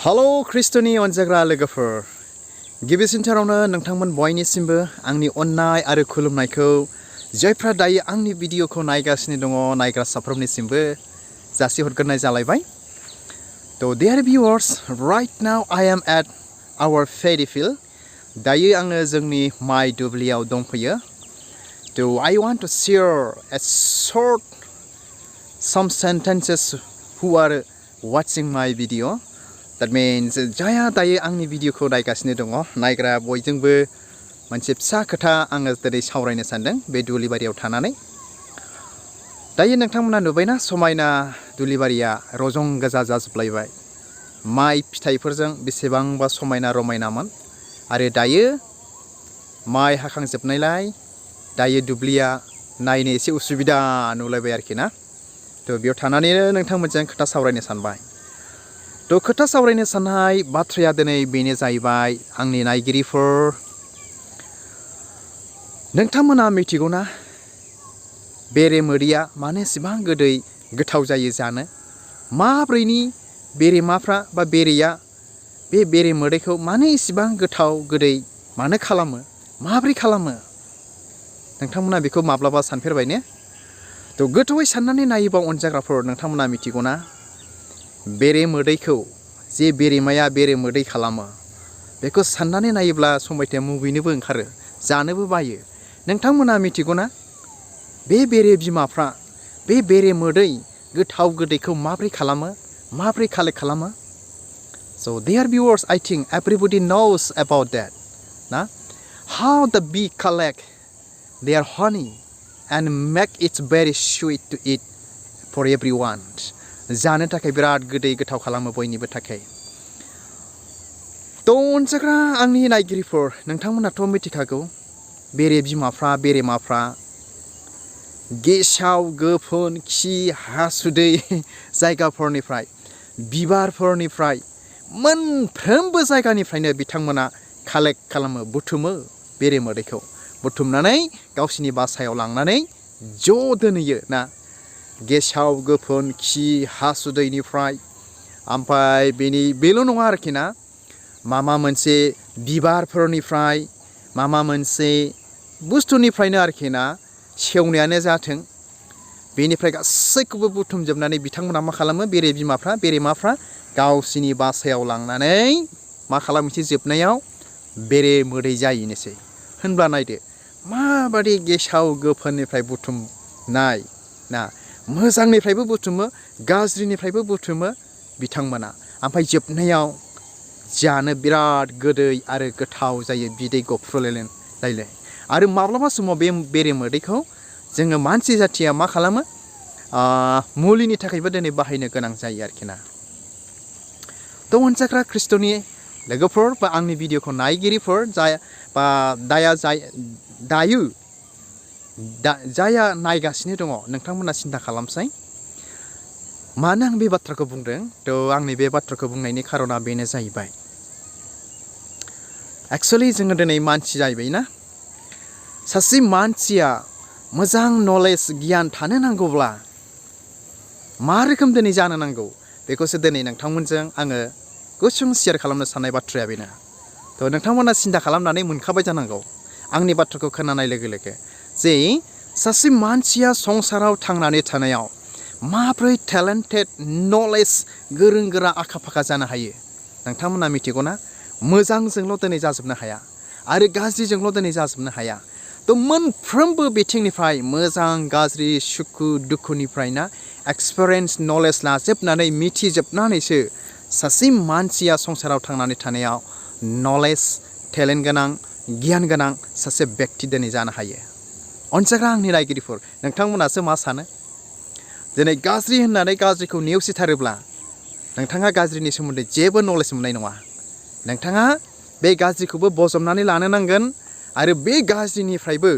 Hello Christoni onjaग्रा लोगोफोर गिबिसिनथारावनो नोंथांमोन बयनिसिमबो आंनि अननाय आरो खुलुमनायखौ जायफ्रा दायो आंनि भिडिअखौ नायगासिनो दङ नायग्रा साफ्रोमनिसिमबो जासिहरग्रोनाय जालायबाय तो dear viewers right now I am at our paddy field दायो आङो जोंनि माइ दुब्लियाव दंफैयो तो I want to share a short some sentences who are watching my video That means जायहा दायो आंनि भिडिअखौ नायगासिनो दङ नायग्रा बयजोंबो मोनसे फिसा खोथा आङो दिनै सावरायनो सानदों बे दुब्लिबारियाव थानानै दायो नोंथांमोना नुबायना समायना दुब्लिबारिया रजं गोजा जाजोबलायबाय माइ फिथाइफोरजों बेसेबांबा समायना रमायनामोन आरो दायो माइ हाखांजोबनायलाय दायो दुब्लिया नायनो एसे उसुबिदा नुलायबाय आरोखि ना तो बेयाव थानानैनो नोंथांमोनजों खोथा सावरायनो सानबाय तो खोथा सावरायनो साननाय बाथ्राया दिनै बेनो जाहैबाय आंनि नायगिरिफोर नोंथांमोना मिथिगौना बेरे मोदैया मानो एसेबां गोदै गोथाव जायो जानो माब्रैनि बेरेमाफ्रा बा बेरेया बे बेरे मोदैखौ मानो एसेबां गोथाव गोदै मानो खालामो माब्रै खालामो नोंथांमोना बेखौ माब्लाबा सानफेरबाय ने तो गोथौयै साननानै नायोबा अनजाग्राफोर नोंथांमोना मिथिगौना बेरे मोदैखौ जे बेरेमाया बेरे मोदै खालामो बेखौ साननानै नायोब्ला समायथाया मुगैनोबो ओंखारो जानोबो बायो नोंथांमोना मिथिगौना बे बेरे बिमाफ्रा बे बेरे मोदै गोथाव गोदैखौ माब्रै खालामो माब्रै कालेक्ट खालामो So dear viewers I think everybody knows about that na how the bee collect their honey and make it very sweet to eat for everyone जानो थाखाय बिराद गोदै गोथाव खालामो बयनिबो थाखाय तो अनजाग्रा आंनि नायगिरिफोर नोंथांमोनाथ' मिथिखागौ बेरे बिमाफ्रा बेरेमाफ्रा गेसाव गोफोन खि हासुदै जायगाफोरनिफ्राय बिबारफोरनिफ्राय मोनफ्रोमबो जायगानिफ्रायनो बिथांमोना कालेक्ट खालामो बुथुमो बेरे मोदैखौ बुथुमनानै गावसिनि बासायाव लांनानै ज' दोनहैयो ना गेसाव गोफोन खि हासुदैनिफ्राय ओमफ्राय बेल' नङा आरोखि ना मामा मोनसे बिबारफोरनिफ्राय मामा मोनसे बुस्थुनिफ्रायनो आरोखि ना सेवनायानो जाथों बेनिफ्राय गासैखौबो बुथुमजोबनानै बिथांमोना मा खालामो बेरे बिमाफ्रा बेरेमाफ्रा गावसिनि बासायाव लांनानै मा खालामनोसै जोबनायाव बेरे मोदै जाहैनोसै होनब्ला नायदो माबादि गेसाव गोफोननिफ्राय बुथुमनाय ना मोजांनिफ्रायबो बुथुमो गाज्रिनिफ्रायबो बुथुमो बिथांमोना ओमफ्राय जोबनायाव जानो बिराद गोदै आरो गोथाव जायो बिदै गफ्रुलायलाय आरो माब्लाबा समाव बे बेरे मोदैखौ जोङो मानसि जाथिया मा खालामो मुलिनि थाखायबो दिनै बाहायनो गोनां जायो आरोखि ना तो अनजाग्रा ख्रिस्ट'नि लोगोफोर बा आंनि भिडिअखौ नायगिरिफोर दायो जाया नायगासिनो दङ नोंथांमोना सिन्था खालामसै मानो आं बे बाथ्राखौ बुंदों तो आंनि बे बाथ्राखौ बुंनायनि खारना बेनो जाहैबाय एक्चुअली जोङो दिनै मानसि जाहैबाय ना सासे मानसिया मोजां नलेज गियान थानो नांगौब्ला मा रोखोम दिनै जानो नांगौ बेखौसो दिनै नोंथांमोनजों आङो गुसुं शेयार खालामनो साननाय बाथ्राया बेनो तो नोंथांमोना सिन्था खालामनानै मोनखाबाय जानांगौ आंनि बाथ्राखौ खोनानाय लोगो लोगो जे सासे मानसिया संसाराव थांनानै थानायाव माब्रै टेलेन्टेड नलेज गोरों गोरा आखा फाखा जानो हायो नोंथांमोना मिथिगौना मोजांजोंल' दिनै जाजोबनो हाया आरो गाज्रिजोंल' दिनै जाजोबनो हाया तो मोनफ्रोमबो बिथिंनिफ्राय मोजां गाज्रि सुखु दुखुनिफ्राय ना एक्सपिरियेन्स नलेज लाजोबनानै मिथिजोबनानैसो सासे मानसिया संसाराव थांनानै थानायाव नलेज टेलेन्ट गोनां गियान गोनां सासे व्यक्ति दिनै जानो हायो अनजाग्रा आंनि नायगिरिफोर नोंथांमोनासो मा सानो दिनै गाज्रि होननानै गाज्रिखौ नेवसिथारोब्ला नोंथाङा गाज्रिनि सोमोन्दै जेबो नलेज मोननाय नङा नोंथाङा बे गाज्रिखौबो बजबनानै लानो नांगोन आरो बे गाज्रिनिफ्रायबो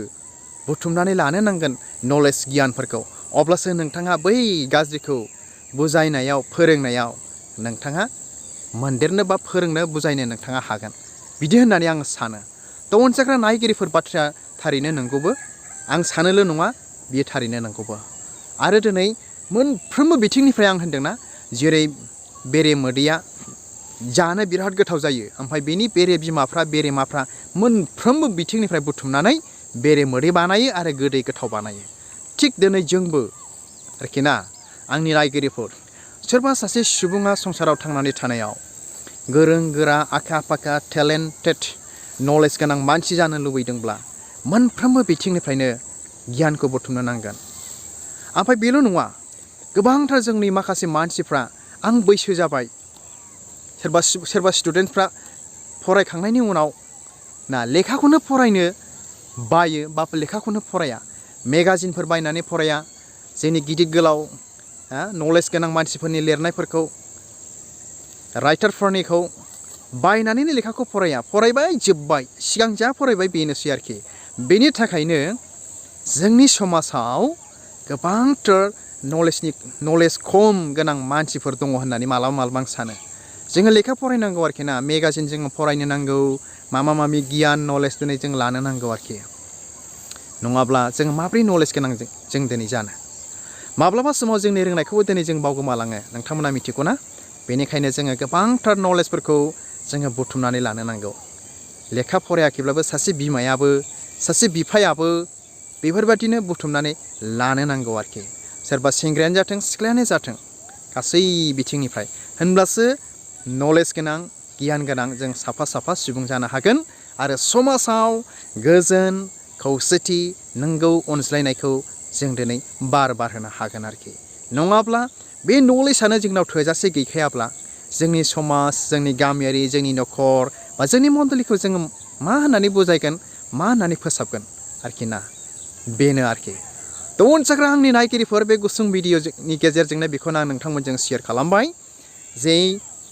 बुथुमनानै लानो नांगोन नलेज गियानफोरखौ अब्लासो नोंथाङा बै गाज्रिखौ बुजायनायाव फोरोंनायाव नोंथाङा मोनदेरनो बा फोरोंनो बुजायनो नोंथाङा हागोन बिदि होननानै आं सानो तो अनजाग्रा नायगिरिफोर बाथ्राया थारैनो नंगौबो आं सानोल' नङा बियो थारैनो नंगौबो आरो दिनै मोनफ्रोमबो बिथिंनिफ्राय आं होनदोंना जेरै बेरे मोदैया जानो बिराद गोथाव जायो ओमफ्राय बेनि बेरे बिमाफ्रा बेरेमाफ्रा मोनफ्रोमबो बिथिंनिफ्राय बुथुमनानै बेरे मोदै बानायो आरो गोदै गोथाव बानायो थिग दिनै जोंबो आरोखि ना आंनि नायगिरिफोर सोरबा सासे सुबुङा संसाराव थांनानै थानायाव गोरों गोरा आखा फाखा टेलेन्टेड नलेज गोनां मानसि जानो लुबैदोंब्ला मोनफ्रोमबो बिथिंनिफ्रायनो गियानखौ बुथुमनो नांगोन ओमफ्राय बेल' नङा गोबांथार जोंनि माखासे मानसिफ्रा आं बैसो जाबाय सोरबा स्टुडेन्टफ्रा फरायखांनायनि उनाव ना लेखाखौनो फरायनो बायो बा लेखाखौनो फराया मेगाजिनफोर बायनानै फराया जोंनि गिदिर गोलाव नलेज गोनां मानसिफोरनि लिरनायफोरखौ राइटारफोरनिखौ बायनानैनो लेखाखौ फरायबाय जोब्बाय सिगां जा फरायबाय बेनोसै आरोखि बेनि थाखायनो जोंनि समाजाव गोबांथार नलेज खम गोनां मानसिफोर दङ होननानै मालाबा आं सानो जोङो लेखा फरायनांगौ आरोखि ना मेगाजिन जोङो फरायनो नांगौ माबा माबि गियान नलेज दिनै जों लानो नांगौ आरोखि नङाब्ला जों माब्रै नलेज गोनां जों दिनै जानो माब्लाबा समाव जोंनि रोंनायखौबो दिनै जों बावगोमालाङो नोंथांमोना मिथिगौ ना बेनिखायनो जोङो गोबांथार नलेजफोरखौ जोङो बुथुमनानै लानो नांगौ लेखा फरायाखैब्लाबो सासे बिमायाबो सासे बिफायाबो बेफोरबायदिनो बुथुमनानै लानो नांगौ आरोखि सोरबा सेंग्रायानो जाथों सिख्लायानो जाथों गासै बिथिंनिफ्राय होनब्लासो नलेज गोनां गियान गोनां जों साफा सुबुं जानो हागोन आरो समाजाव गोजोन खौसेथि नंगौ अनज्लायनायखौ जों दिनै बारहोनो हागोन आरोखि नङाब्ला बे नलेजआनो जोंनाव थोजासे गैखायाब्ला जोंनि समाज जोंनि गामियारि जोंनि न'खर बा जोंनि मण्डलिखौ जोङो मा होननानै बुजायगोन मा होननानै फोसाबगोन आरोखि ना बेनो आरोखि थ' अनसाग्रा आंनि नायगिरिफोर बे गुसुं भिडिअनि गेजेरजोंनो बेखौनो आं नोंथांमोनजों शेयार खालामबाय जे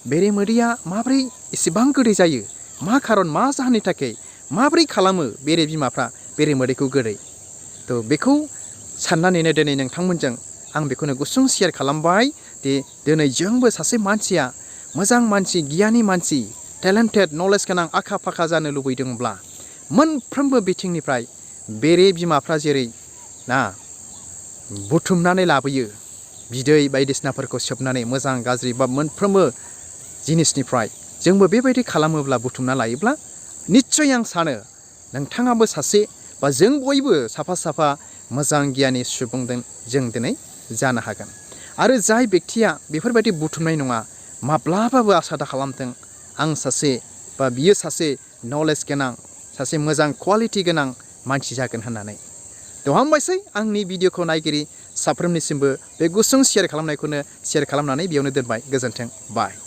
बेरे मोदैया माब्रै एसेबां गोदै जायो मा खारन मा जाहोननि थाखाय माब्रै खालामो बेरे बिमाफ्रा बेरे मोदैखौ गोदै थ' बेखौ साननानैनो दिनै नोंथांमोनजों आं बेखौनो गुसुं शेयार खालामबाय दि दिनै जोंबो सासे मानसिया मोजां मानसि गियानि मानसि टेलेन्टेड नलेज गोनां आखा फाखा जानो लुबैदोंब्ला मोनफ्रोमबो बिथिंनिफ्राय बेरे बिमाफ्रा जेरै ना बुथुमनानै लाबोयो बिदै बायदिसिनाफोरखौ सोबनानै मोजां गाज्रि बा मोनफ्रोमबो जिनिसनिफ्राय जोंबो बेबायदि खालामोब्ला बुथुमना लायोब्ला निस्सय आं सानो नोंथाङाबो सासे बा जों बयबो साफा मोजां गियानि सुबुंजों जों दिनै जानो हागोन आरो जाय बेक्तिया बेफोरबायदि बुथुमनाय नङा माब्लाबाबो आसा दा खालामथों आं सासे बा बियो सासे नलेज गोनां सासे मोजां क्वालिटि गोनां मानसि जागोन होननानै थ' हामबायसै आंनि भिडिअखौ नायगिरि साफ्रोमनिसिमबो बे गुसुं शेयार खालामनायखौनो शेयार खालामनानै बेयावनो दोनबाय गोजोन्थों बाय